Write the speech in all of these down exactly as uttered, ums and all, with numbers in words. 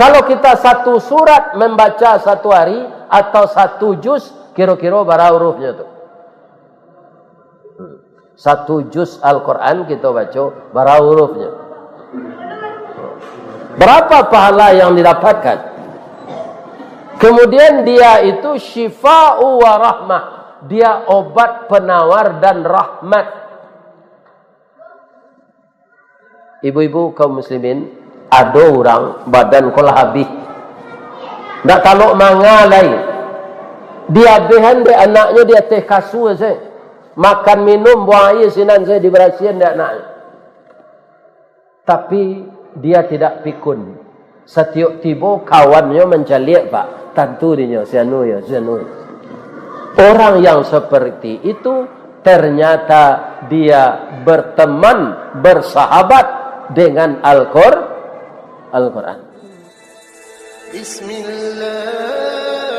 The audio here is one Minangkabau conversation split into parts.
Kalau kita satu surat membaca satu hari atau satu juz, kiro-kiro bara hurufnyo tu? Satu juz Al-Quran kita baca, bara hurufnyo? Berapa pahala yang didapatkan? Kemudian dia itu syifa'u wa rahmah. Dia obat penawar dan rahmat. Ibu-ibu kaum muslimin, ado urang badan ko lah habih. Ndak talok manga lai. Diabihan dek anaknyo di ateh kasua se. Makan minum, buang aia sinan se, dibarasian dek anaknyo. Tapi dia tidak pikun. Satiok tibo kawannyo mancaliak, Pak. Tantu dinyo, si anu yo, si anu yo. Orang yang seperti itu, ternyata dia berteman, bersahabat dengan Al-Qur-, Al-Quran. Bismillahirrahmanirrahim.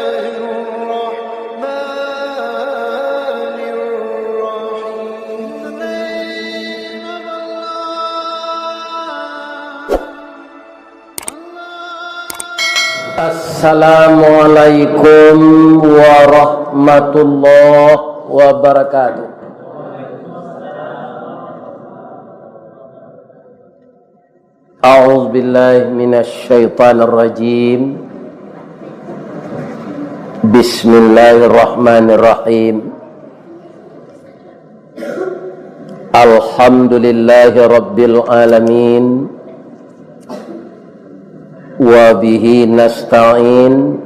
Assalamualaikum warahmatullahi wabarakatuh. A'udzubillahi minasyaitonirrajim. Bismillahirrahmanirrahim. Alhamdulillahirabbil alamin. Wa bihi nasta'in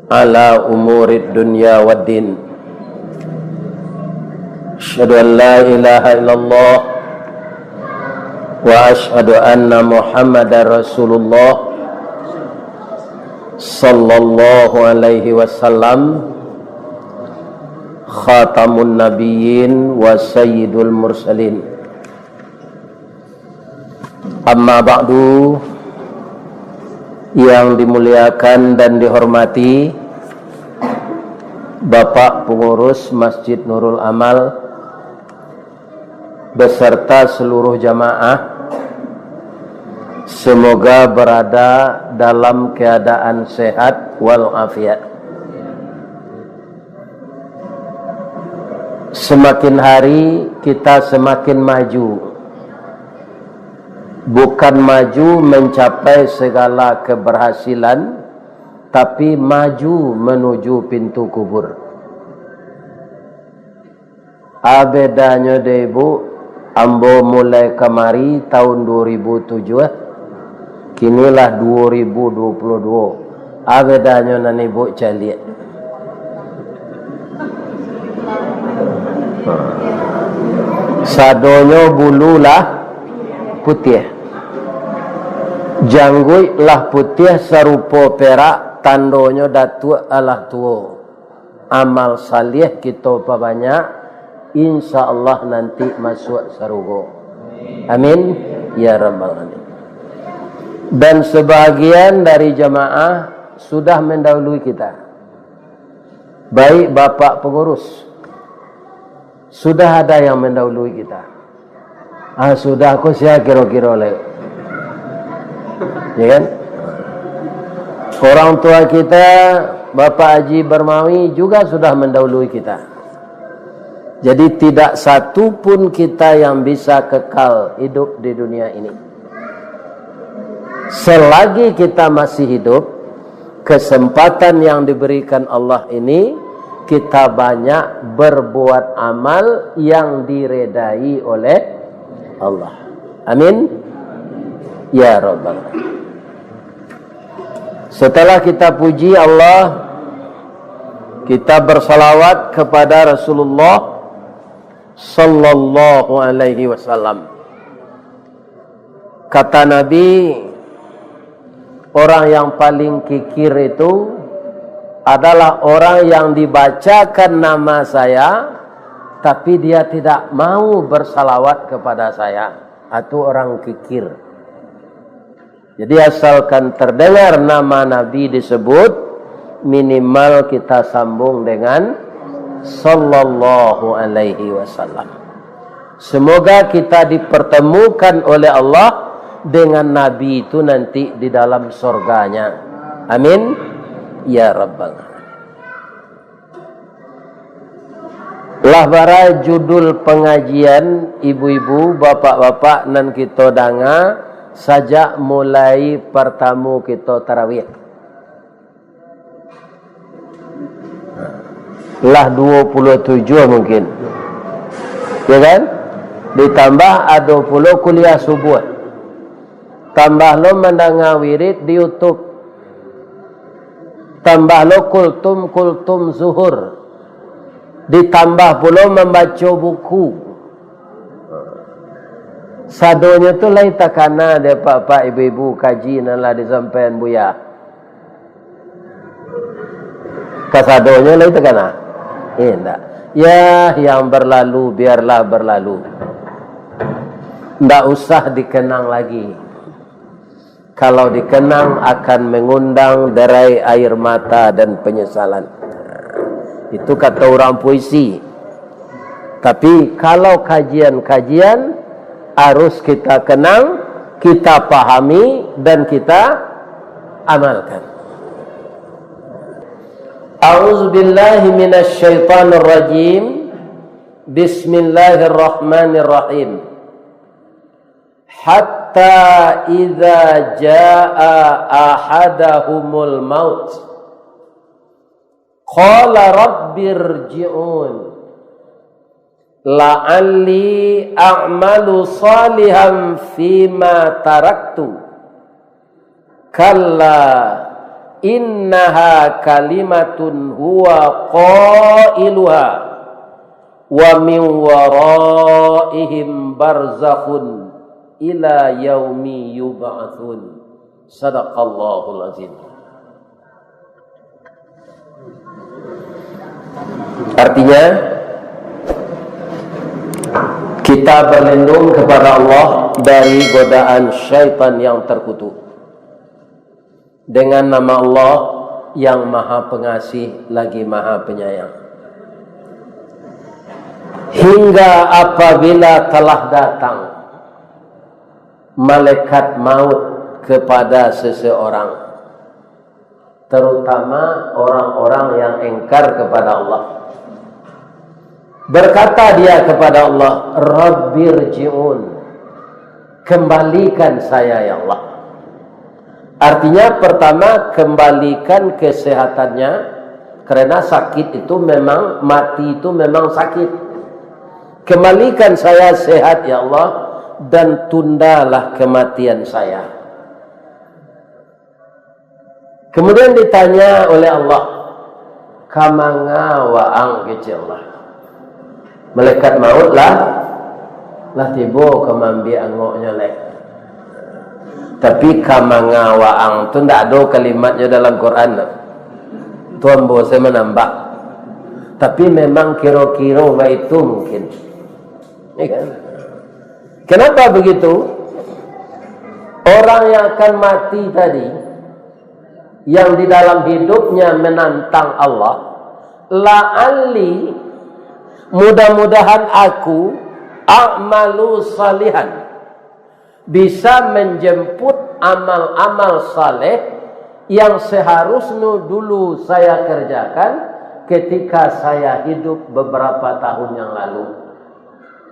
ala umurid dunya waddin. Asyhadu an la ilaha illallah wa asyhadu anna Muhammadar Rasulullah sallallahu alaihi wasallam, khatamun nabiyyin wa sayyidul mursalin. Amma ba'du, yang dimuliakan dan dihormati Bapak Pengurus Masjid Nurul Amal beserta seluruh jamaah, semoga berada dalam keadaan sehat walafiat. Semakin hari kita semakin maju. Bukan maju mencapai segala keberhasilan, tapi maju menuju pintu kubur. A bedanyo dek ibu, ambo mulai kamari tahun dua ribu tujuh, ah. Kini lah dua ribu dua puluh dua. A bedanyo nan ibu caliak? Sadonyo bulu lah putiah. Jangguik lah putiah sarupo perak, tandonyo datuak alah tuo. Amal saleh kito pabanyak, insya Allah nanti masuak sarugo. Amin, ya rabbal alamin. Dan sebahagian dari jamaah sudah mendahului kita. Baik bapak pengurus, sudah ada yang mendahului kita. Ah, sudah ko sia kiro-kiro lai. Ya kan? Orang tua kita, Bapak Haji Barmawi juga sudah mendahului kita. Jadi, tidak satu pun kita yang bisa kekal hidup di dunia ini. Selagi kita masih hidup, kesempatan yang diberikan Allah ini, kita banyak berbuat amal yang diredai oleh Allah. Amin. Ya Rabbal. Setelah kita puji Allah, kita bersalawat kepada Rasulullah sallallahu alaihi wasallam. Kata Nabi, orang yang paling kikir itu adalah orang yang dibacakan nama saya, tapi dia tidak mau bersalawat kepada saya. Itu orang kikir. Jadi, asalkan terdengar nama Nabi disebut, minimal kita sambung dengan sallallahu alaihi wasallam. Semoga kita dipertemukan oleh Allah dengan Nabi itu nanti di dalam sorganya. Amin. Ya Rabbal Alamin. Lah bara judul pangajian, ibu-ibu, bapak-bapak, nan kito danga sajak mulai partamo kito tarawih. Lah duo puluah tujuah mungkin. Ya kan? Ditambah ado pulo kuliah subuh. Tambah lo mandanga wirid di YouTube. Tambah lo kultum-kultum zuhur. Ditambah pulo mambaco buku. Sadonyo tu lai takana dek apak-apak, ibu-ibu, kaji nan lah disampaian Buya. Kasadonyo lai takana? Eh, ndak. Ya, yang berlalu, biarlah berlalu. Ndak usah dikenang lagi. Kalau dikenang, akan mengundang derai air mata dan penyesalan. Itu kata orang puisi. Tapi kalau kajian-kajian, harus kita kenang, kita pahami, dan kita amalkan. A'udzubillahi minasyaitonirrajim. Bismillahirrahmanirrahim. Hatta idza jaa ahadahumul maut, qala rabbirji'un, la'alli a'malu shalihan fima taraktu. Kalla innaha kalimatun huwa qailuha, wa min waraihim barzakhun ila yaumi yub'atsun. Sadaqallahul azim. Artinya, kita berlindung kepada Allah dari godaan syaitan yang terkutuk. Dengan nama Allah yang Maha Pengasih lagi Maha Penyayang. Hingga apabila telah datang malaikat maut kepada seseorang, terutama orang-orang yang engkar kepada Allah. Berkata dia kepada Allah, "Rabbirji'un, kembalikan saya, ya Allah." Artinya, pertama, kembalikan kesehatannya, karena sakit itu memang, mati itu memang sakit. "Kembalikan saya sehat, ya Allah, dan tundalah kematian saya." Kemudian ditanya oleh Allah, "Ka manga waang?" kecek Allah. Malaikat maut lah, lah tibo ka maambiak angoknyo lai. Tapi "ka manga waang" tu ndak ado kalimatnyo dalam Quran tu. Tu ambo sajo manambah. Tapi memang kiro-kiro baitu mungkin. Ya kan? Kenapa begitu? Orang yang akan mati tadi, yang di dalam hidupnya menantang Allah, "La'alli, mudah-mudahan aku, a'malu salihan, bisa menjemput amal-amal saleh yang seharusnya dulu saya kerjakan ketika saya hidup beberapa tahun yang lalu.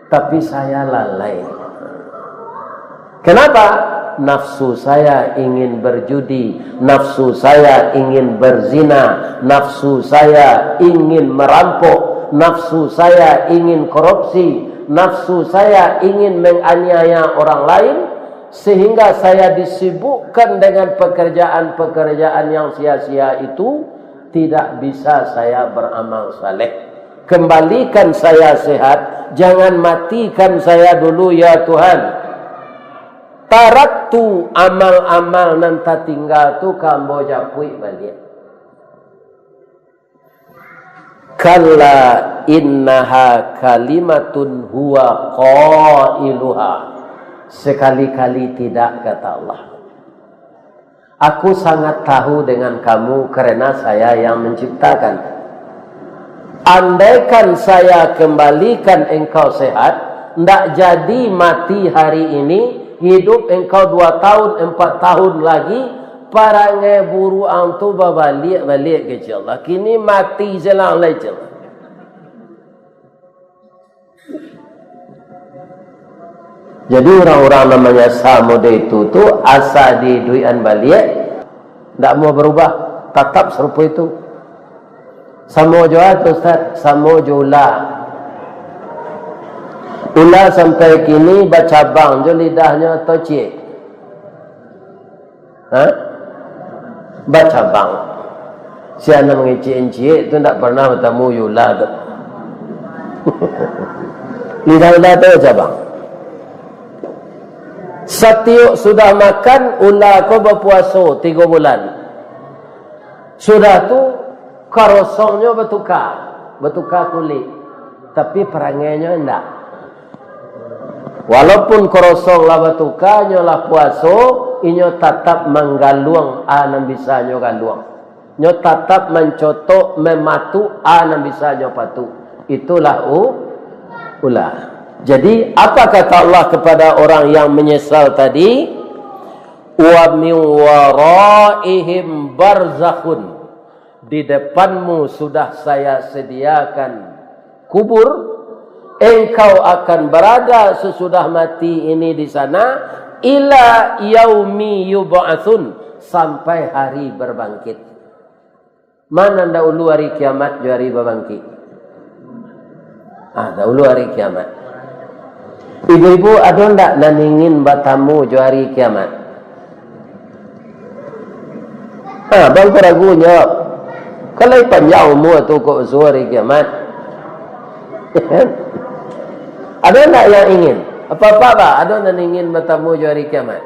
Tapi saya lalai." Kenapa? "Nafsu saya ingin berjudi, nafsu saya ingin berzina, nafsu saya ingin merampok, nafsu saya ingin korupsi, nafsu saya ingin menganiaya orang lain, sehingga saya disibukkan dengan pekerjaan-pekerjaan yang sia-sia itu, tidak bisa saya beramal saleh. Kembalikan saya sehat, jangan matikan saya dulu, ya Tuhan. Taraktu amal-amal nan tatingga tu ka ambo japuik baliak." "Kalla innaha kalimatun huwa qailuha." "Sekali-kali tidak," kata Allah. "Aku sangat tahu dengan kamu karena saya yang menciptakan. Andaikan saya kembalikan engkau sehat, ndak jadi mati hari ini, Hidup engkau dua tahun, empat tahun lagi, parangai buruak ang tu babaliak-baliak, kecek Allah. Kini mati selang lai, kecek Allah. Jadi, urang-urang nan manyasa model itu tu, asa diiduikan baliak, ndak mau barubah, tatap sarupo itu. Samo jo a tu, Ustaz, samo jo ula. Ula sampai kini bacabang jo lidahnyo atau ciek? Ha? Bacabang. Sia nan mangecek-ngecek tu ndak pernah batamu jo ula tu. Lidah ula tu bacabang. Satiok sudah makan, ula ko bapuaso tigo bulan. Sudah tu, korosongnyo batuka, batuka kulik, tapi parangainyo indak. Walaupun korosong lah batuka, nyo lah puaso, inyo tatap manggaluang a nan bisa nyo galuang. Nyo tatap mancotok, mamatuk a nan bisa nyo patuk. Itulah u-, ula. Jadi, apa kata Allah kepada orang yang menyesal tadi? "Wa min waraihim barzakhun." Di depanmu sudah Saya sediakan kubur, engkau akan berada sesudah mati ini di sana, ila yaumi yub'atsun, sampai hari berbangkit. Mana dahulu hari kiamat jo hari babangkik? Ah, dahulu hari kiamat. Ibu-ibu, ado ndak nan ingin batamu jo hari kiamat? Ha, bang ko ragu nyo. Kan lai panjang umua tu kok basuo hari kiamat. Ado ndak yang ingin? Apak-apak, ado nan ingin batamu jo hari kiamat?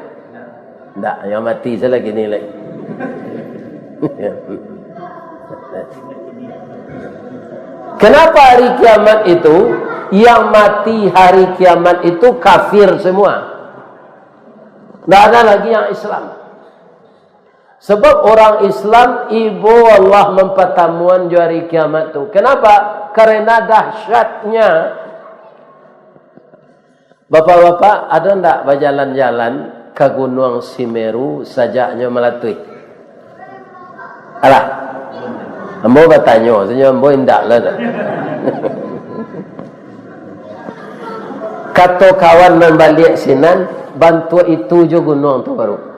Ndak, yang mati salah kini lai. Kenapa hari kiamat itu, yang mati hari kiamat itu kafir semua? Ndak ada lagi yang Islam. Sebab orang Islam, ibo Allah mampatamuan jo hari kiamat tu. Kenapa? Karena dahsyatnya. Bapak-bapak, ado ndak bajalan-jalan ka Gunuang Simeru sajaknyo malatuih? Alah, ambo batanyo sajo, ambo indak lah dah. Kato kawan nan baliak sinan, bantuak itu jo gunuang tu baru.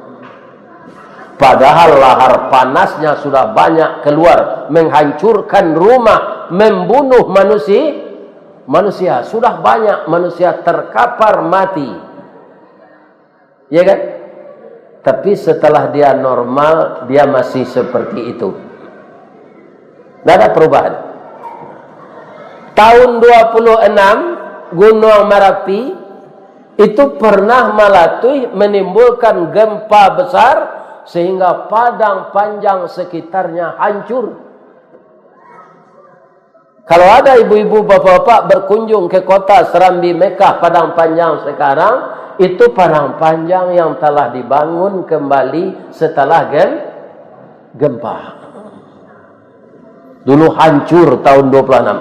Padahal lahar panasnya sudah banyak keluar, menghancurkan rumah, membunuh manusia, manusia. Sudah banyak manusia terkapar mati. Ya kan? Tapi setelah dia normal, dia masih seperti itu. Nggak ada perubahan. Tahun dua puluh enam, Gunuang Marapi itu pernah malatuih, menimbulkan gempa besar, sehingga Padang Panjang sekitarnya hancur. Kalau ada ibu-ibu, bapak-bapak berkunjung ke kota Serambi Mekah, Padang Panjang sekarang, itu Padang Panjang yang telah dibangun kembali setelah gem-, gempa. Dulu hancur tahun dua puluh enam.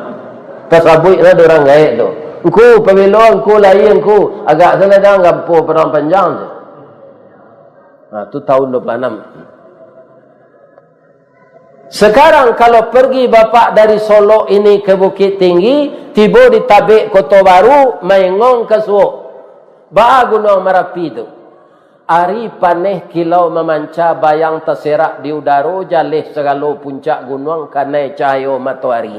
Tasabuiklah dek urang gaek tu. Ngku, pabilo ngku lai ngku, agak saladang gampo Padang Panjang tu. Nah, tu tahun dua puluh enam. Sekarang kalau pergi bapak dari Solok ini ke Bukittinggi, tibo di Tabek Koto Baru, maengong ka suok. Baa Gunuang Marapi tu. Ari paneh kilau mamanca, bayang taserak di udaro, jaleh sagalo puncak gunuang kanai cahayo matoari.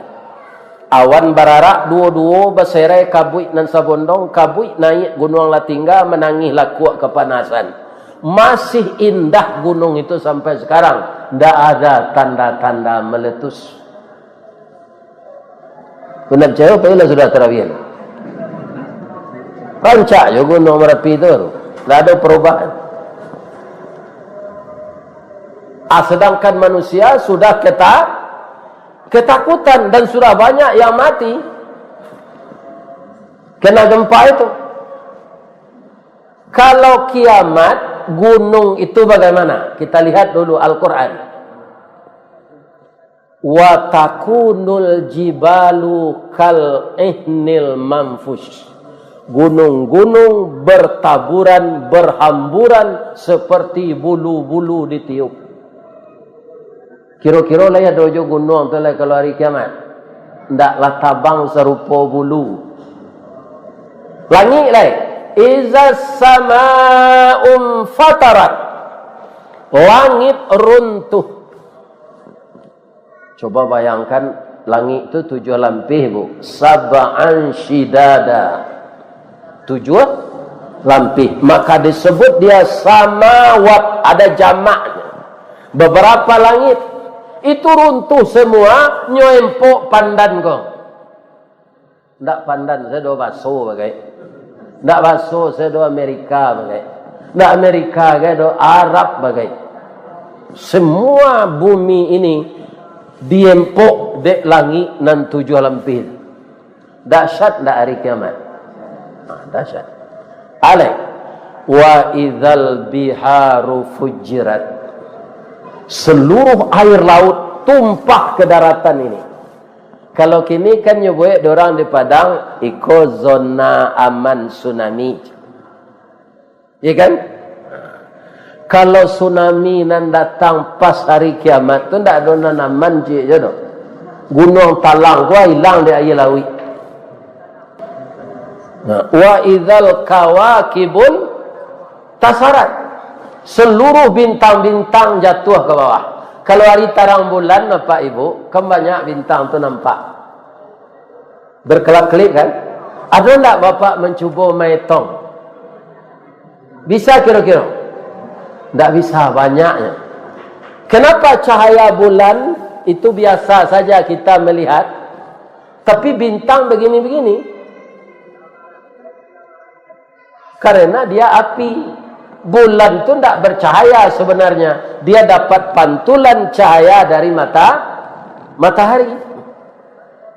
Awan bararak duo-duo, baserai kabuik nan sabondong, kabuik naiak gunuang lah tingga, manangih lakuak kapanasan. Masih indah gunung itu sampai sekarang, ndak ada tanda-tanda meletus. Kau ndak picayo, pailah sudah tarawih. Rancak jo Gunuang Marapi tu, ndak ada perubahan. Ah, sedangkan manusia sudah keta-, ketakutan dan sudah banyak yang mati kena gempa itu. Kalau kiamat, gunung itu bagaimana? Kita lihat dulu Al-Quran. "Wa takunul jibalu kal ihnil manfush." Gunung-gunung bertaburan, berhamburan seperti bulu-bulu ditiup. Kiro-kiro lai ado jo gunuang tu lai kalau hari kiamat? Ndak lah tabang sarupo bulu. Langik lai. Iza sama'un fatarat. Langit runtuh. Coba bayangkan, langik tu tujuah lampih, Bu. Sab'an syidada. Tujuah lampih. Maka disebut dia samawat, ada jamaknya. Beberapa langit. Itu runtuh semua, nyo empok pandan ko. Ndak pandan sajo do baso bagai. Ndak baso sajo do Amerika bagai. Ndak Amerika gai do Arab bagai. Semua bumi ini diempok dek langik nan tujuah lampih. Dahsyat ndak hari kiamat? Ah, dahsyat. Alai, wa idzal biharu fujirat. Seluruh air laut tumpah ke daratan ini. Kalau kini kan nyo buek dorang di Padang, iko zona aman tsunami. Iya kan? Kalau tsunami nan datang pas hari kiamat tu, ndak ado nan aman ciek je tu. Gunuang Talang ko ilang di aia lauik. Nah, wa idzal kawakibun tasarat. Seluruh bintang-bintang jatuah ke bawah. Kalau hari tarang bulan, Bapak Ibu, kan banyak bintang tu nampak. Berkelap-kelip kan? Ada ndak Bapak mencubo maetong? Bisa kiro-kiro? Ndak bisa, banyaknya. Kenapa cahaya bulan itu biasa saja kita melihat, tapi bintang begini-begini? Karena dia api. Bulan tu ndak bercahaya sebenarnya. Dia dapat pantulan cahaya dari mata-, matahari.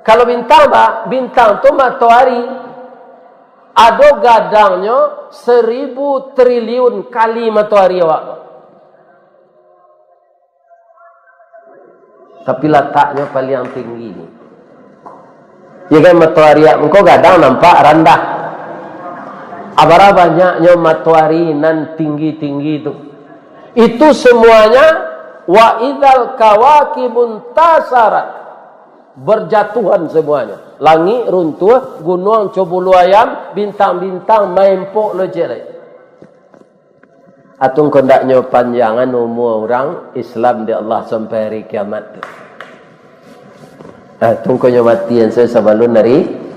Kalau bintang, Pak, bintang tu matoari. Ado gadangnyo seribu triliun kali matoari awak tu. Tapi lataknyo paliang tinggi. Ya kan, matoari mangko gadang nampak randah. Abara banyaknyo matoari nan tinggi-tinggi tu. Itu semuanya, wa idzal kawakibun tasarat. Berjatuhan semuanya. Langik runtuh, gunuang co bulu ayam, bintang-bintang maempok lo ciek lai. Atau ngko ndaknyo panjangan umua urang Islam di Allah sampai hari kiamat tu. Atau ngko nyo matian sajo sabalun hari.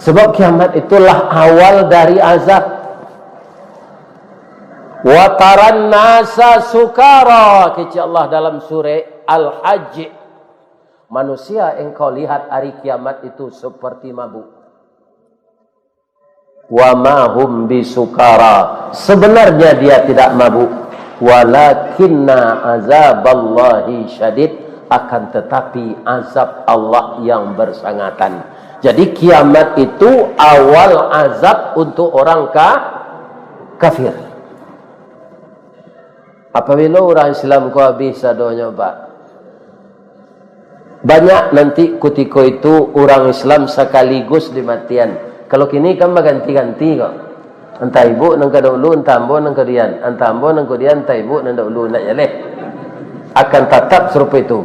Sebab kiamat itulah awal dari azab. Wa taran nasa sukara, kecek Allah dalam surah Al-Hajj. Manusia engkau lihat hari kiamat itu seperti mabuk. Wa ma hum bisukara. Sebenarnya dia tidak mabuk. Walakinna azaballahi syadid. Akan tetapi azab Allah yang bersangatan. Jadi kiamat itu awal azab untuk orang ka-, kafir. Apabilo urang Islam ko abih sadonyo, Pak, banyak nanti kutiko itu urang Islam sakaligus dimatian. Kalau kini kan baganti-ganti ko. Antah ibuk nan ka daulu, antah ambo nan ka dian. Antah ambo nan ka dian, antah ibuk nan daulu, ndak jaleh. Akan tatap sarupo itu.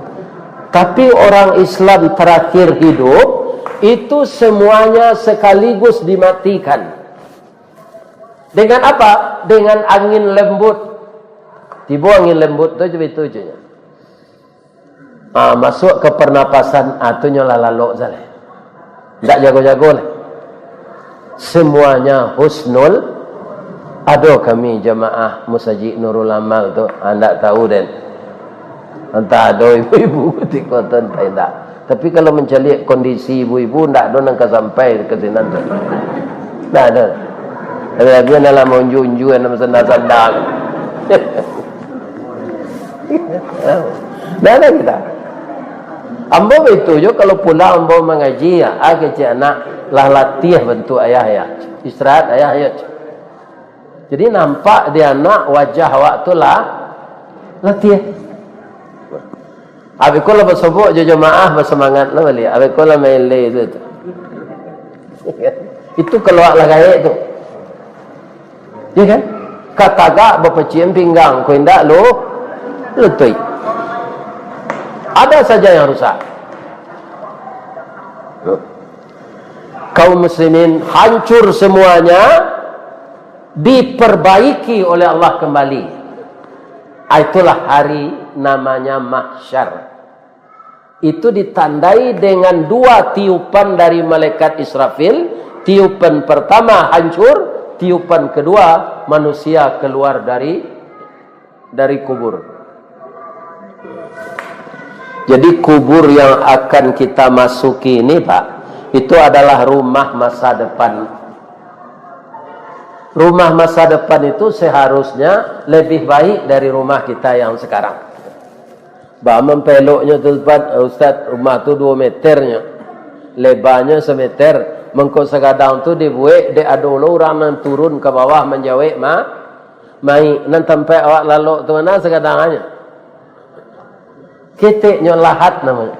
Tapi orang Islam terakhir hidup, itu semuanya sekaligus dimatikan. Dengan apa? Dengan angin lembut. Tibo angin lembut tu, cuma itu je. Ah, masuk ke pernapasan, ah, tu nyo lah lalok salah. Ndak jago-jago lah. Semuanya husnul. Ado kami jamaah Musajik Nurul Amal tu, ah, ndak tahu den. Antah ado ibu-ibu kutiko tu, antah indak. Tapi kalau mancaliak kondisi ibu-ibu, ndak ado nan ka sampai ka sinan tu. Ndak ado. Tapi abian dalam unju-unju, dalam sanda-sanda. Ndak ado kita. Ambo baitu jo, kalau pulang ambo mangaji, ya, ah, kecek anak, lah latiah bantuak ayah, ya. Istirahat ayah, ya. Jadi, nampak di anak wajah awak tu lah latiah. Abih ko lah basobok jo jamaah, basamangat lah baliak. Abih ko lah main le tu, tu. Itu kalau awak lah gaek tu. Ya kan? Katagak bapacik pinggang, ko indak lu, lutuik. Ada saja yang rusak. Kaum muslimin hancur semuanya, diperbaiki oleh Allah kembali. Ah, itulah hari namanya mahsyar. Itu ditandai dengan dua tiupan dari malaikat Israfil, tiupan pertama hancur, tiupan kedua manusia keluar dari dari kubur. Jadi kubur yang akan kita masuki ini, Pak, itu adalah rumah masa depan. Rumah masa depan itu seharusnya lebih baik dari rumah kita yang sekarang. Bah, mampeloknyo tu, Ustaz, rumah tu dua meternyo, lebarnyo semeter. Mangko sagadang tu dibuek dek ado lo urang nan turun ka bawah manjawek ma-, maik. Nan tampek awak lalok tu mana sagadangannyo? Keteknyo lahat namonyo.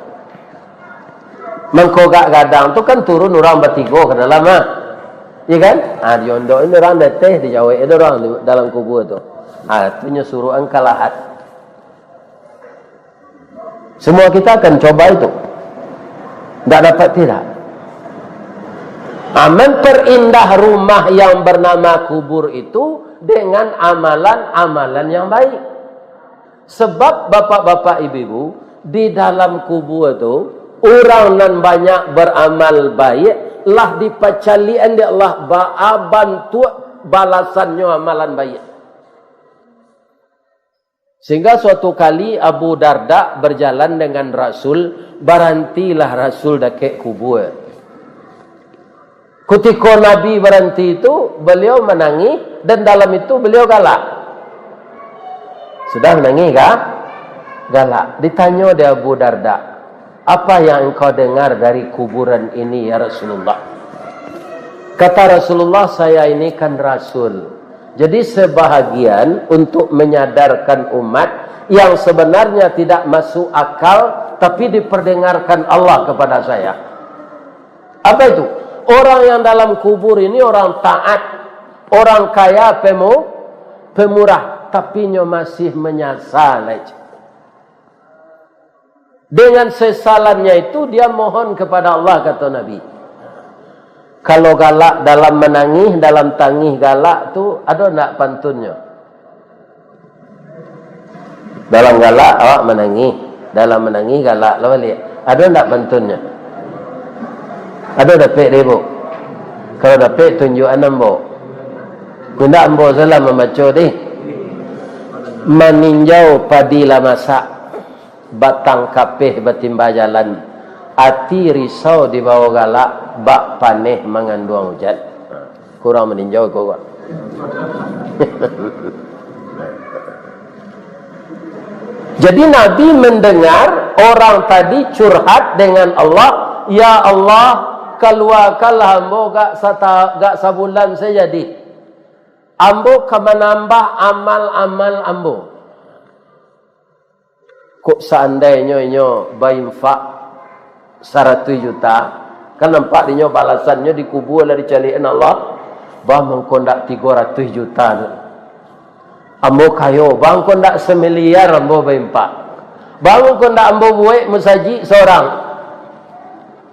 Mangko gak gadang tu kan turun urang batigo ka dalam, ah. Iya kan? Ah, diondok ini urang dateh, dijawek itu urang di dalam kubur tu. Ah, tu nyo suruhan ka lahat. Semua kita akan coba itu. Tidak dapat tidak. Ah, memperindah rumah yang bernama kubur itu dengan amalan-amalan yang baik. Sebab bapak-bapak, ibu-ibu, di dalam kubur tu, urang nan banyak beramal baik lah dipacalian dek Allah baa bantuak balasannyo amalan baik. Sehingga suatu kali Abu Darda berjalan dengan Rasul, barantilah Rasul dakek kubur. Kutiko Nabi baranti tu, baliau manangih, dan dalam itu baliau galak. Sudah manangih, ga-, galak. Ditanyo dek Abu Darda, "Apa yang engkau dengar dari kuburan ini, ya Rasulullah?" Kata Rasulullah, "Saya ini kan rasul. Jadi sebahagian untuk menyadarkan umat yang sebenarnya tidak masuk akal, tapi diperdengarkan Allah kepada saya." Apa itu? Orang yang dalam kubur ini orang taat, orang kaya, pemu-, pemurah, tapi nyo masih menyasal aja. Dengan sesalannya itu, dia mohon kepada Allah, kata Nabi. Kalau galak dalam manangih, dalam tangih galak tu, ado ndak pantunnyo? Dalam galak, awak manangih. Dalam manangih, galak lah baliak. Ado ndak pantunnyo? Ado dapek deh, Bu? Kalau dapek, tunjuakan ambo. Indak ambo salah mambaco deh. Maninjau padi lah masak, batang kapeh batimba jalan, ati risau dibawa galak, bak paneh manganduang ujan. Kurang maninjau ko, Pak. Jadi Nabi mendengar orang tadi curhat dengan Allah, "Ya Allah, kaluakanlah ambo gak sata-, gak sabulan saja dih. Ambo ka manambah amal-amal ambo." Kok seandainyo inyo bainfak saratuih juta, kan nampak dinyo balasannyo di kubua lah dicaliakan Allah, bah mangko ndak tigo ratuih juta tu. Ambo kayo, bah mangko ndak samiliar ambo bainfak. Bah mangko ndak ambo buek musajik sorang.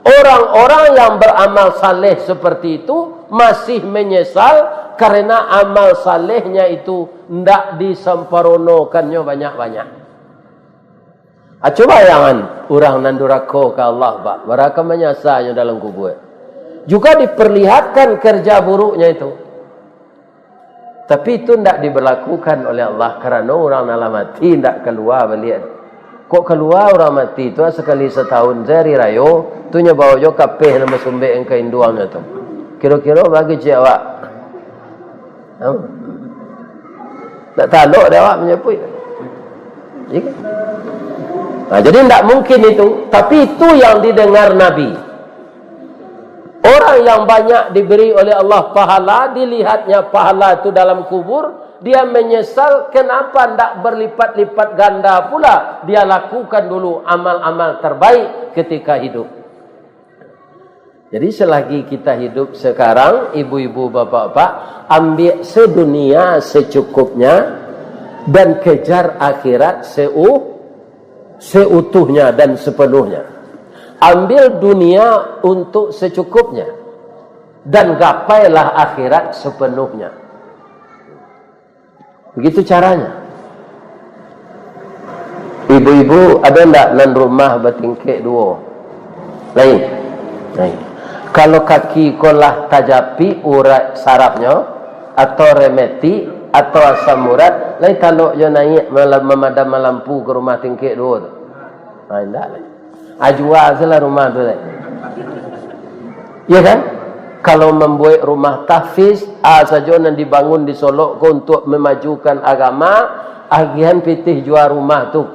Orang-orang yang beramal saleh seperti itu masih menyesal karena amal salehnya itu ndak disamparonokannyo banyak-banyak. Ah, cubo bayangan, urang nan durako ka Allah, Pak, bara ka manyasanyo dalam kubua. Juga diperlihatkan kerja buruknya itu. Tapi itu ndak diberlakukan oleh Allah, karano urang nan lah mati ndak kalua baliak. Kok kalua urang mati tu sakali satahun, sahari rayo, tu nyo bawa jo kapeh nan basumbek ka induangnyo tu. Kiro-kiro bagi cik awak. Ndak talok dek awak manyapuik. Ya kan? Nah, jadi ndak mungkin itu. Tapi itu yang didengar Nabi. Orang yang banyak diberi oleh Allah pahala, dilihatnya pahala itu dalam kubur, dia menyesal kenapa ndak berlipat-lipat ganda pula dia lakukan dulu amal-amal terbaik ketika hidup. Jadi, selagi kita hidup sekarang, ibu-ibu, bapak-bapak, ambil sedunia secukupnya dan kejar akhirat seu-, seutuhnya dan sepenuhnya. Ambil dunia untuk secukupnya dan gapailah akhirat sepenuhnya. Begitu caranya. Ibu-ibu, ado ndak nan rumah batingkek duo? Lain. Lain. Kalau kaki ko lah tajapik urat sarafnyo, atau rematik, atau asam urat, lai talok jo naiak malam, mamadam lampu ka rumah tingkek duo tu. Ha, indak lai. Ah, jua sajolah rumah tu, lai. Ya kan? Kalau mambuek rumah tahfiz, ah, sajo nan dibangun di Solok ko untuak mamajukan agama, agiahan pitih jua rumah tu.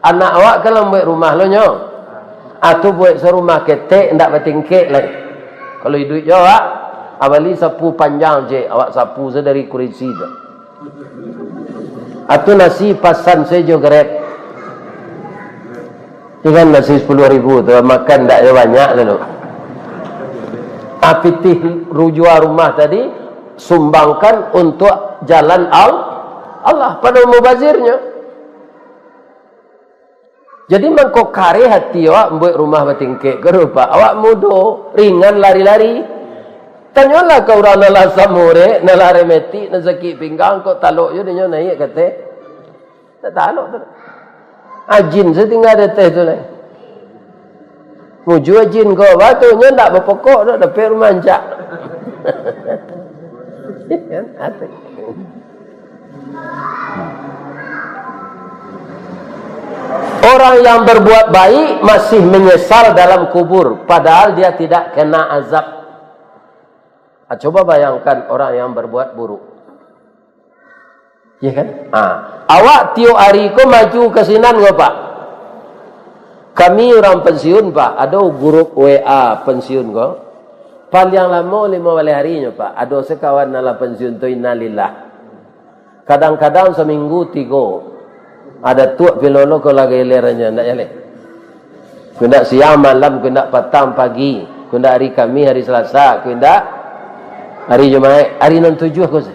Anak awak kan lah mambuek rumah lo nyo. Ah, tu buek sarumah ketek, ndak batingkek lai. Kalau iduik jo awak, ah, bali sapu panjang je, awak sapu sadari kurisi tu. Atau nasi pasan sajo Grab. Ikan nasi sepuluh ribu tu, makan ndak yo banyak lalu. Ah, pitih rujua rumah tadi, sumbangkan untuk jalan Al-, Allah, pado mubazirnyo. Jadi, mangko kareh hati awak buek rumah batingkek ko rupa. Awak mudo, ringan lari-lari. Tanyolah ka urang nan lah asam urek, nan lah rematik, nan sakik pinggang, kok talok jo dinyo naiak ka ateh. Tak talok tu. Ajin satingga di ateh tu lai. Mujua jin ko, batu nyo ndak bapokok doh, dapek rumah ancak. Kan? Asik. Orang yang berbuat baik masih menyesal dalam kubur, padahal dia tidak kena azab. Ah, coba bayangkan orang yang berbuat buruk. Ya kan? Ah, awak tiok ari ko maju ka sinan ko, Pak. Kami urang pensiun, Pak. Ado grup W A pensiun ko. Paliang lamo limo baleh ari nyo, Pak. Ado sakawan nan lah pensiun tu, innalillah. Kadang-kadang saminggu tigo. Ado tuak pilolo ko lah giliranyo, ndak jaleh. Kok indak siang malam, kok indak patang pagi, kok indak hari Kamis, hari Selasa, kok indak hari Jumaik, hari nan tujuah ko se.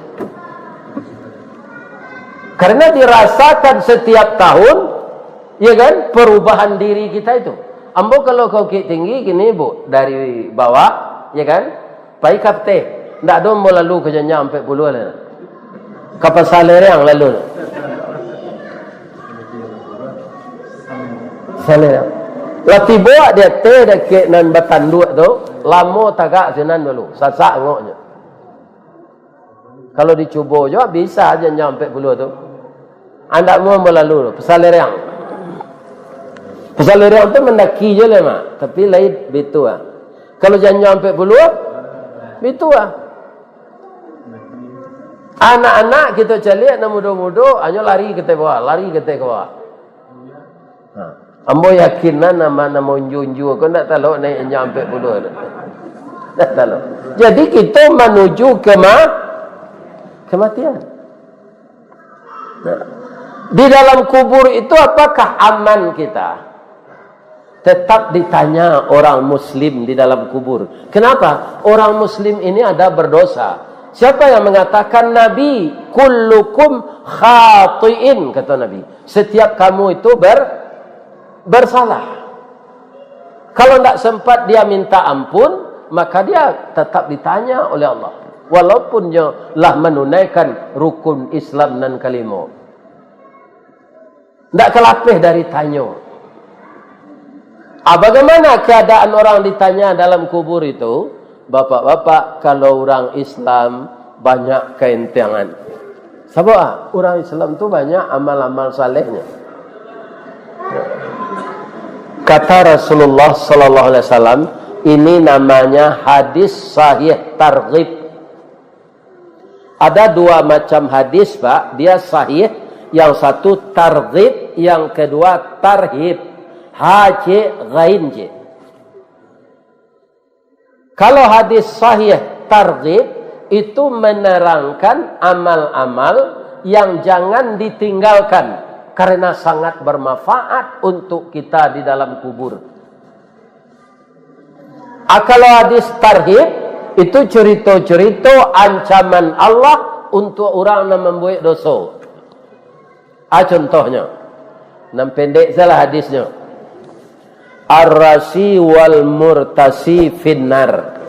Karena dirasakan setiap tahun, ya kan, perubahan diri kita itu. Ambo kalau ka Bukittinggi kini, Bu, dari bawah, ya kan, pai ka ateh, ndak ado ambo lalu ka janjang ampek puluah lai. Ka Pasar Lereang lalu. Pasar Lereang. Lah tibo di ateh dakek nan batanduak tu, lamo tagak sinan dulu, sasak angoknyo. Kalau dicubo jo, bisa janjang ampek puluah tu. Andak mau ambo lalu tu, Pasar Lereang. Pasar Lereang tu mandaki je lai, Mak. Tapi lain bitu ah. Kalau janjang ampek puluah, bitu ah. Anak-anak kito caliak nan mudo-mudo, hanyo lari ka ateh bawah, lari ka ateh ka bawah. Ha. Ambo yakin lah, nama-nama unju-unju ko ndak talok naiak janjang ampek puluah tu. Ndak talok. Jadi, kito manuju kema-, kematian. Nah. Di dalam kubur itu, apakah aman kita? Tetap ditanya orang muslim di dalam kubur. Kenapa? Orang muslim ini ada berdosa. Siapa yang mengatakan Nabi, "Kullukum khatiin," kata Nabi. Setiap kamu itu ber-, bersalah. Kalau ndak sempat dia minta ampun, maka dia tetap ditanya oleh Allah. Walaupun nyo lah menunaikan rukun Islam nan kalimo. Ndak ka lapeh dari tanyo. Ah, bagaimana keadaan orang ditanya dalam kubur itu? Bapak-bapak, kalau urang Islam banyak kaenteangan. Sabab, ah, urang Islam tu banyak amal-amal salehnyo. Kata Rasulullah sallallahu alaihi wasallam, ini namanya hadis sahih targhib. Ada dua macam hadis, Pak. Dia sahih. Yang satu targhib, yang kedua tarhib. Ha cek, ghain cek. Kalau hadis sahih targhib, itu menerangkan amal-amal yang jangan ditinggalkan karena sangat bermanfaat untuk kita di dalam kubur. Ah, kalau hadis tarhib, itu curito-curito ancaman Allah untuak urang nan mambuek doso. Ah, contohnyo, nan pendek salah hadisnyo. Ar-rasi wal murtasi finnar.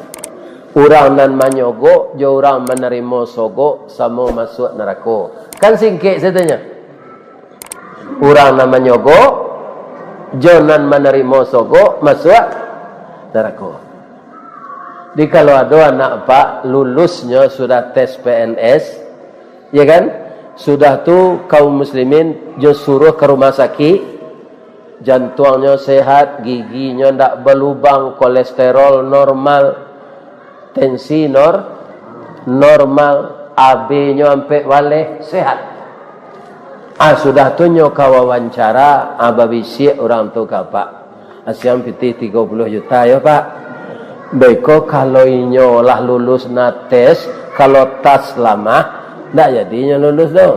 Urang nan manyogok jo urang manarimo sogok samo masuak narako. Kan singkek sajo nyo. Urang nan manyogok jo nan manarimo sogok masuak narako. Jadi, kalau ado anak apak lulusnyo sudah tes P N S, ya kan? Sudah tu kaum muslimin jo suruah ka rumah sakik, jantuangnyo sehat, giginyo ndak balubang, kolesterol normal, tensi nor-, normal, A B-nyo ampek baleh, sehat. Ah, sudah tu nyo ka wawancara, ah, babisiak urang tu ka apak. Asiang pitih tigo puluah juta yo, Pak. Beko kalau inyo lah lulus na tes, kalau tas lamah, ndak jadi inyo lulus tu.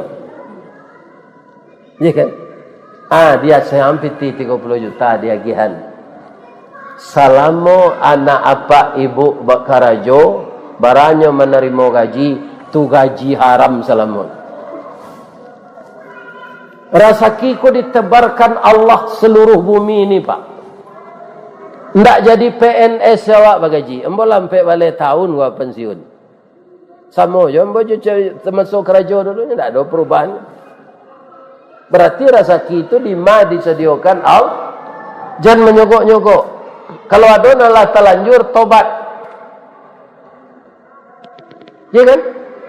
Iya kan? Ah, di asiang pitih tigo puluah juta diagihan. Salamo anak apak ibuk bakarajo, baranyo manarimo gaji, tu gaji haram salamo. Rasaki ko ditebarkan Allah seluruh bumi ni, Pak. Ndak jadi P N S awak bagaji. Ambo lah ampek baleh tahun gua pensiun. Samo jo ambo jo cari tamaso karajo dulu, ndak ado perubahan. Berarti rasaki itu dima disadiokan Allah. Jan manyogok-nyogok. Kalau ado nan lah talanjur, tobat. Ya kan?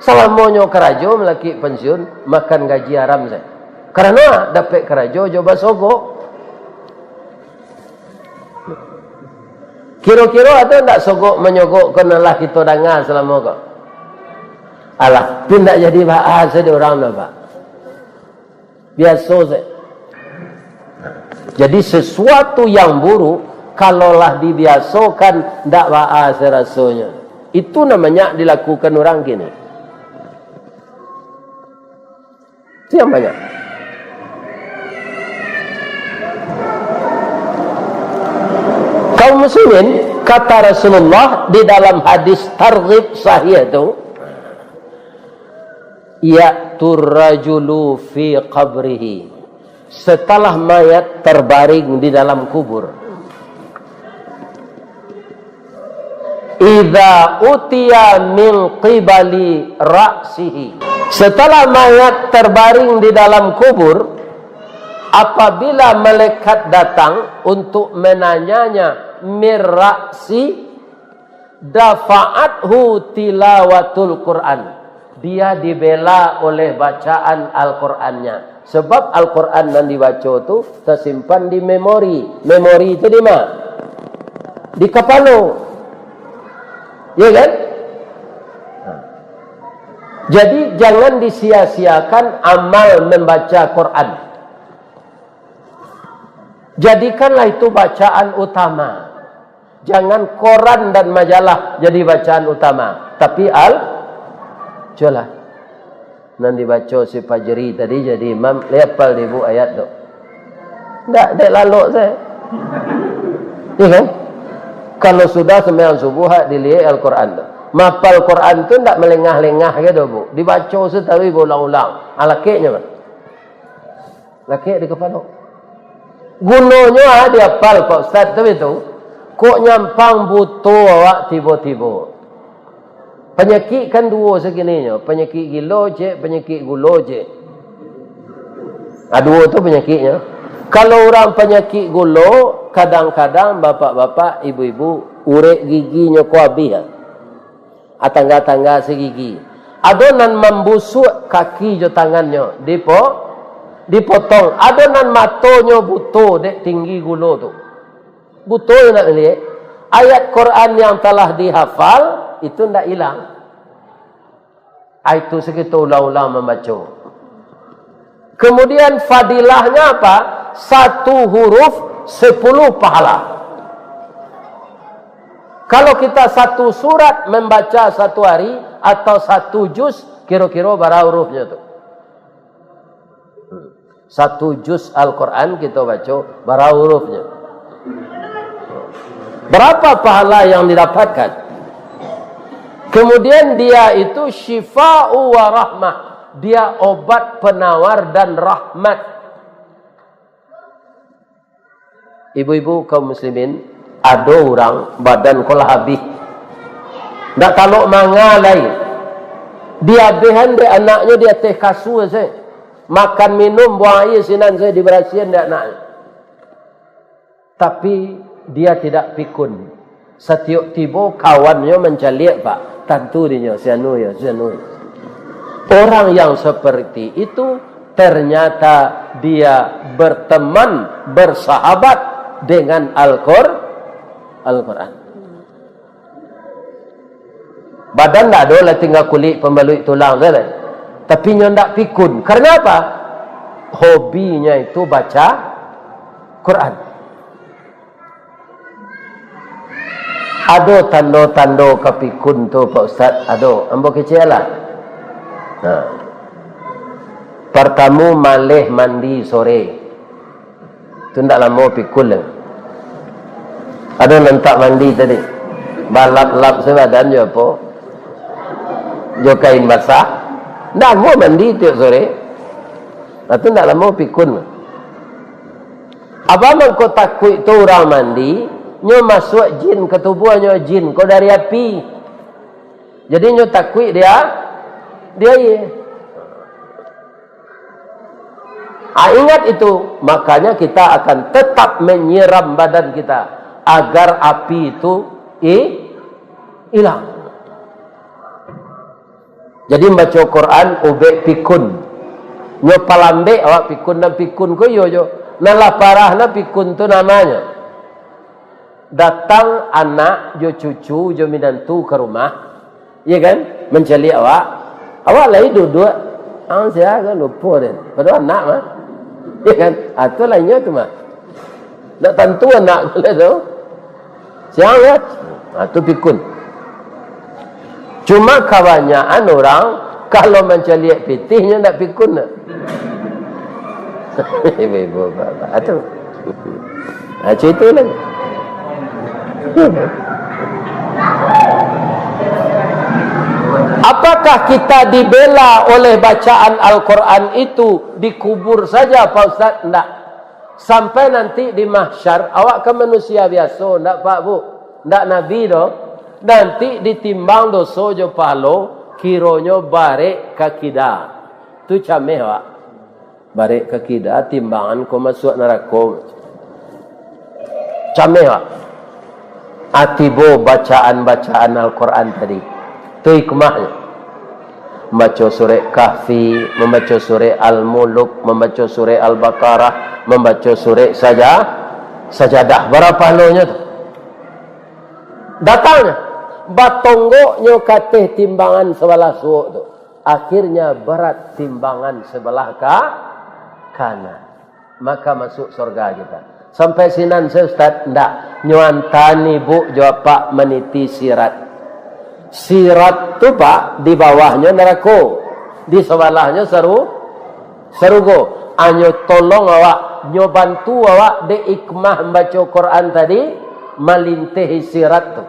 Salamonyo karajo malakik pensiun, makan gaji haram sajo. Karano dapek karajo jo basogok. Kiro-kiro ado ndak sogok manyogok ko nan lah kito danga salamo ko? Alah, tu ndak jadi bahas di urang tu, Pak. Biaso sajo. Jadi, sesuatu yang buruk, kalau lah dibiasokan, ndak baa se rasonyo. Itu namanya dilakukan urang kini. Itu yang banyak. Kaum muslimin, kata Rasulullah di dalam hadis targhib sahih tu, "Ya'tur rajulu fi qabrihi." Setelah mayat terbaring di dalam kubur. "Idza utiya min qibali ra'sihi." Setelah mayat terbaring di dalam kubur, apabila malaikat datang untuk menanyanya, "Mir ra'si," dafa'athu tilawatul Qur'an. Dia dibela oleh bacaan Al-Qur'annya. Sebab Al-Qur'an nan dibaco tu tasimpan di memori. Memori tu di ma? Di kapalo. Ya kan? Jadi, jangan disia-siakan amal membaca Quran. Jadikanlah itu bacaan utama. Jangan koran dan majalah jadi bacaan utama, tapi Al-, cubolah. Nan dibaco si Fajri tadi jadi imam, lai apal dek ibuk ayat tu? Ndak, dek lalok sajo. Iya kan? Kalau sudah sembahyang subuh, ha, diliek Al-Quran tu. Mapal Quran tu ndak malengah-lengah gitu, Bu. Dibaco sataruih, Bu, ulang-ulang. Alakeknyo, Pak. Lakek di kapalo. Gunonyo, ah, diapal, Pak Ustaz, tapi tu, kok nyampang buto awak tibo-tibo. Panyakik kan duo sakininyo, panyakik gilo cek, panyakik gulo cek. Ah, duo tu panyakiknyo. Kalau urang panyakik gulo, kadang-kadang bapak-bapak, ibu-ibu, urek giginyo ko abih, ah. Ah, tangga-tangga sagigi. Ado nan mambusuak kaki jo tangannyo, dipo-, dipotong. Ado nan matonyo buto dek tinggi gulo tu. Buto nyo ndak maliek. Ayat Quran yang telah dihafal, itu ndak ilang. Ah, itu sakito ulang-ulang mambaco. Kemudian fadilahnya apa? Satu huruf, sepuluh pahala. Kalau kita satu surat membaca satu hari atau satu juz, kiro-kiro bara hurufnyo tu? Satu juz Al-Quran kita baca, bara hurufnyo? Berapa pahala yang didapatkan? Kemudian dia itu syifa'u wa rahmah. Dia obat, penawar, dan rahmat. Ibu-ibu kaum muslimin, ado urang badan ko lah habih. Ndak talok manga lai. Diabehan dek anaknyo di ateh kasua se. Makan minum, buang aia sinan se, dibarasian dek anaknyo. Tapi dia tidak pikun. Satiok tibo kawannyo mancaliak, Pak. Tantu dinyo, si anu yo, si anu yo. Orang yang seperti itu, ternyata dia berteman, bersahabat dengan Al-Qur-, Al-Quran. Badan ndak ado lah, tingga kulik pambaluik tulang tu lah. Tapi nyo ndak pikun. Karena apa? Hobinya itu baca Quran. Ado tando-tando kapikun tu, Pak Ustaz? Ado. Ambo kecek lah. Nah. Partamo, maleh mandi sore. Tu ndak lamo pikun lah. Ado nan tak mandi tadi. Balap-lap sabadan jo apo? Jo kain basah. Ndak lamo mandi tiok sore. Nah, tu ndak lamo pikun. Apo mangko takuik tu urang mandi, nyo masuak jin ka tubuahnyo, jin ko dari api. Jadi nyo takuik dia, dia aia. Ah, ingat itu, makanya kita akan tetap menyiram badan kita agar api itu i-, hilang. Jadi, mambaco Quran ubek pikun. Nyo palambek awak pikun, nan pikun ko iyo jo. Nan lah parah nan pikun tu namonyo. Datang anak jo cucu jo minantu ka rumah. Iya kan? Mancaliak awak. Awak lai duduak. Ang sia kan lupo den. Padahal anak mah. Iya kan? Ah, tu lah inyo tu mah. Ndak tantu anak ko lah tu. Siang, ya? Ha, tu pikun. Cuma kabanyakan urang, kalau mancaliak pitih, nyo ndak pikun nak. Ibu-ibu, bapak-bapak. Ha, tu. Ha, cerita lah. Apakah kita dibela oleh bacaan Al-Quran itu, dikubur saja, Pak Ustaz? Ndak. Sampai nanti di mahsyar, awak kan manusia biaso, ndak, Pak, Bu? Ndak nabi doh. Nanti ditimbang doso jo pahalo, kironyo barek ka kida. Tu cameh, Pak. Barek ka kida, timbangan ko masuak narako. Cameh, Pak. Ah, tibo bacaan-bacaan Al-Quran tadi. Tu hikmahnyo. Mambaco surek Kahfi, mambaco surek Al-Muluk, mambaco surek Al-Baqarah, mambaco surek saja, Sajadah. Bara pahalonyo tu? Datangnyo, batonggoknyo ka ateh timbangan sabalah suok tu. Akhirnya barat timbangan sabalah ka-, kanan. Maka masuk surga kita. Sampai sinan sajo, Ustaz? Ndak. Nyo antaan ibu jo apak maniti sirat. Sirat tu, Pak, di bawahnyo narako, di sabalahnyo saru-, sarugo. Anyo tolong awak, nyo bantu awak dek hikmah mambaco Quran tadi, malintihi sirat tu.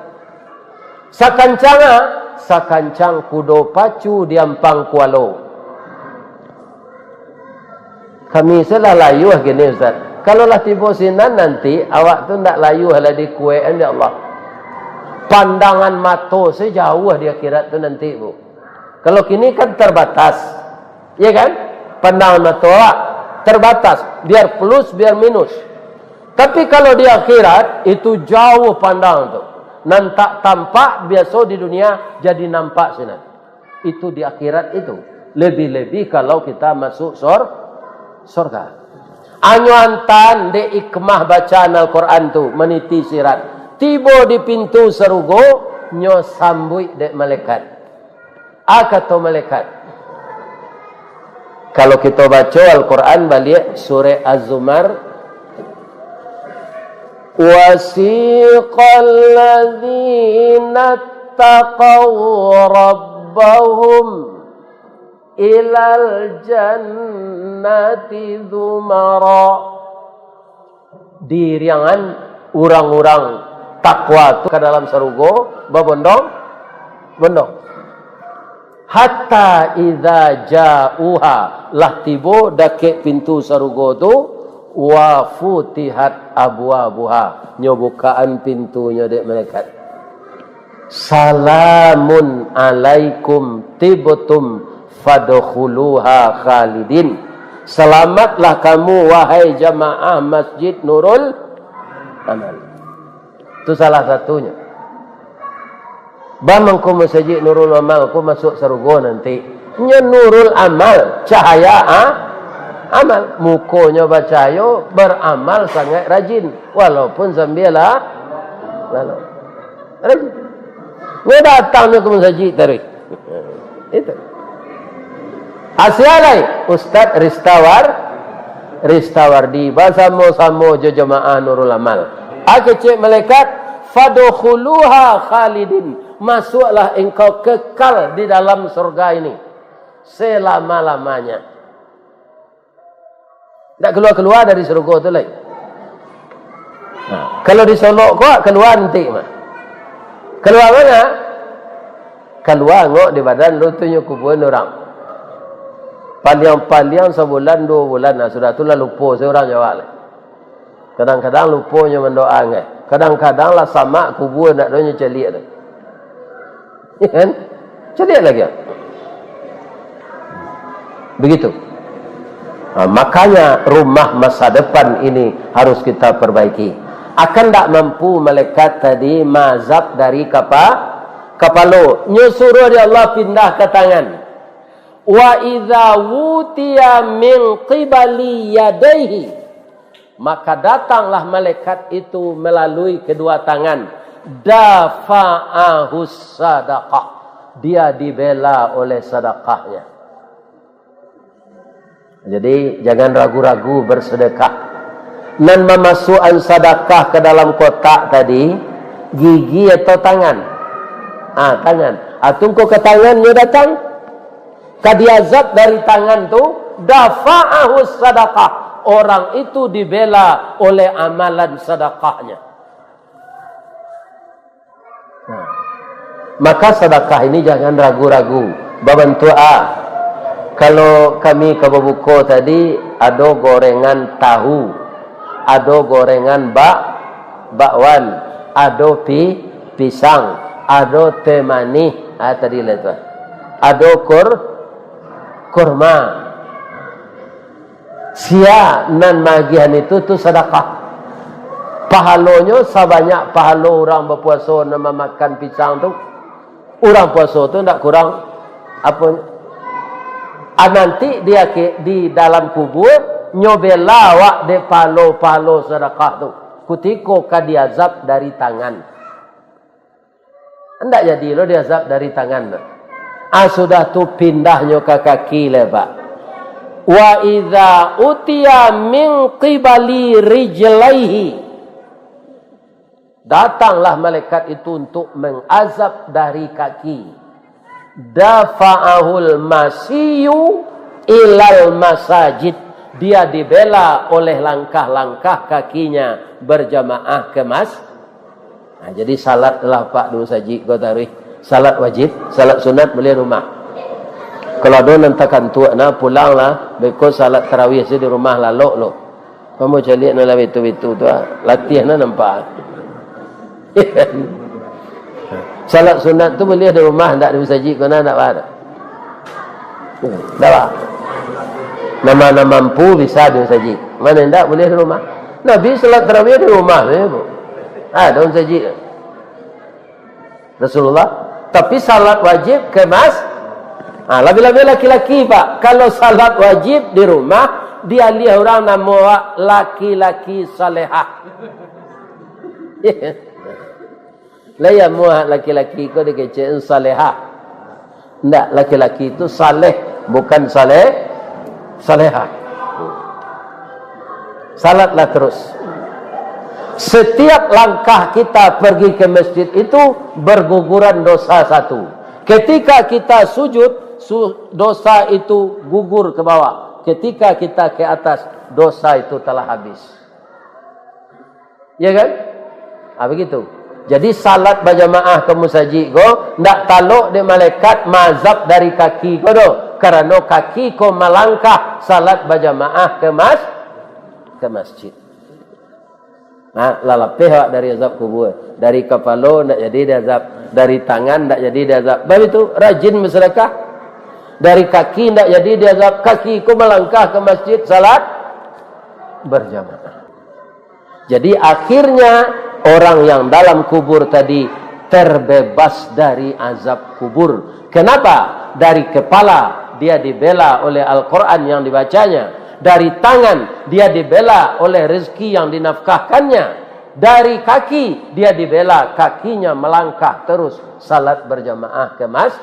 Sakancang a, sakancang kudo pacu di ampang kualo. Kami se lah layuah kini, Ustaz. Kalau lah tibo sinan nanti, awak tu ndak layuah lah dikuek-an dek Allah. Pandangan mato se jauah di akhirat tu nanti, Bu. Kalau kini kan terbatas. Ya kan? Pandangan mato awak terbatas. Biar plus, biar minus. Tapi kalau di akhirat, itu jauh pandang tu. Nan tak tampak biaso di dunia, jadi nampak sinan. Itu di akhirat itu. Lebih-lebih kalau kita masuk sor-, sorga. Anyo antaan dek hikmah bacaan Al-Quran tu, maniti sirat. Tibo di pintu sarugo, nyo sambuik dek malaikat. A kato malaikat. Kalau kito baco Al-Quran baliak, surek Az-Zumar, "Wasiqal ladzina taqaw rabbahum ilal jannati zumara." Diiriangan urang-urang Takwa tu ka dalam sarugo, babondong-bondong. Hatta idza ja'uha, lah tibo dakek pintu sarugo tu, wa futihat abwabuha, nyo bukaan pintunyo dek malaikat. Salamun alaikum tibtum fadkhuluha khalidin. Selamatlah kamu, wahai jamaah Masjid Nurul Amal. Tu salah satunyo. Ba mangko Masajik Nurul Amal ko masuak sarugo nanti. Nyo Nurul Amal, cahaya a-, amal. Mukonyo bacahayo, baramal sangaik rajin, walaupun sambialah lalu. Rajin. Nyo datang nyo ka masajik taruih. Itu. Asia lai, Ustaz Ristawar, Ristawardi, basamo-samo jo jamaah Nurul Amal. A kecek malaikat, "Fadkhuluha khalidin." Masuaklah engkau kekal di dalam surga ini selama-lamanya. Ndak kalua-kalua dari sarugo tu lai. Nah, kalau di Solok ko kalua nanti mah. Kalua mano? Kalua angok di badan lu tu nyo kubuan urang. Paliang-paliang sabulan, duo bulan, nah, sudah tu lah lupo se urang jawab lai. Kadang-kadang lupo nyo mandoa ngai. Kadang-kadang lah samak kubua ndak do nyo caliak tu. Ya kan? Caliak lagi. Begitu. Ha, makanya rumah masa depan ini harus kita perbaiki. Akan ndak mampu malaikat tadi maazab dari kapa-, kapalo. Nyo suruah dek Allah pindah ka tangan. "Wa idza wutiya min qibali yadaihi," maka datanglah malaikat itu melalui kedua tangan, "dafa'ahus sadaqah," dia dibela oleh sadakahnya. Jadi, jangan ragu-ragu bersedekah. Nan mamasuakan sadakah ka dalam kotak tadi, gigi atau tangan? Ah, tangan. Ah, tungku ka tangan nyo datang. Ka diazab dari tangan tu, dafa'ahu sadaqah. Orang itu dibela oleh amalan sadakahnya. Nah, maka sadakah ini jangan ragu-ragu. Babantuak, ah. Kalau kami ka babuko tadi, ado gorengan tahu, ado gorengan bak-, bakwan, ado pi-, pisang, ado teh manih, ah, tadi lah tu, ah. Ado kur-, kurma. Sia nan maagiahan itu, tu sadakah. Pahalonyo sabanyak pahalo urang bapuaso nan mamakan pisang tu. Urang puaso tu ndak kurang apo. Ah, nanti di akhi-, di dalam kubua, nyo bela awak dek pahalo-pahalo sadakah tu, kutiko ka diazab dari tangan. Ndak jadi lo diazab dari tangan tu. Ah, sudah tu pindahnyo ka kaki lai, Pak. "Wa idza utiya min qibali rijlaihi." Datanglah malaikat itu untuk mengazab dari kaki. "Dafa'ahul masyiyu ilal masajid." Dia dibela oleh langkah-langkah kakinya berjamaah ke mas-, Nah, jadi salatlah, Pak, di masajik ko taruih. Salat wajib, salat sunat buliah di rumah. Kalau ado nan takantuak, nah, pulanglah, beko salat tarawih se di rumah lalok lo. Kamu caliak nan lah bitu-bitu tu, ah. Latiah nah nampak. Salat sunat tu buliah di rumah, ndak di masajik ko, nah, ndak, Pak? Dah, Pak? Nan mampu bisa di masajik. Mano indak, buliah di rumah. Nabi salat tarawih di rumah sajo, Bu. Ado masajik Rasulullah. Tapi salat wajib ke mas-, ha, labiah-labiah laki-laki, Pak. Kalau salat wajib di rumah, dialiah urang namo awak laki-laki salehah. Lai amuah laki-laki ko dikecek salehah. Ndak, laki-laki itu saleh, bukan saleh, salehah. Salatlah terus. Setiap langkah kita pergi ke masjid itu berguguran dosa satu. Ketika kita sujud, su-, dosa itu gugur ke bawah. Ketika kita ke atas, dosa itu telah habis. Ya kan? Ah, begitu. Jadi, salat bajamaah ka musajik ko, ndak talok dek malaikat maazab dari kaki ko doh, karano kaki ko malangkah salat bajamaah ka mas-, ka masjid. Nah, lah lapeh awak dari azab kubur. Dari kapalo ndak jadi diazab, dari tangan ndak jadi diazab. Baitu, rajin basadakah. Dari kaki ndak jadi diazab, kaki ko malangkah ka masjid salat bajamaah. Jadi, akhirnya orang yang dalam kubur tadi terbebas dari azab kubur. Kenapa? Dari kepala dia dibela oleh Al-Quran yang dibacanya. Dari tangan dia dibela oleh rezeki yang dinafkahkannya. Dari kaki dia dibela, kakinya melangkah terus salat berjamaah ke mas-,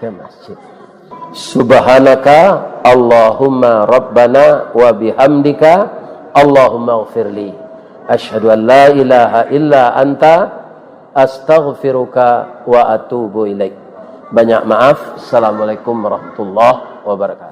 ke masjid. Subhanaka Allahumma Rabbana wa bihamdika, Allahumma ghafirli. Asyhadu an la ilaha illa anta, astaghfiruka wa atubu ilaik. Banyak maaf. Assalamualaikum warahmatullahi wabarakatuh.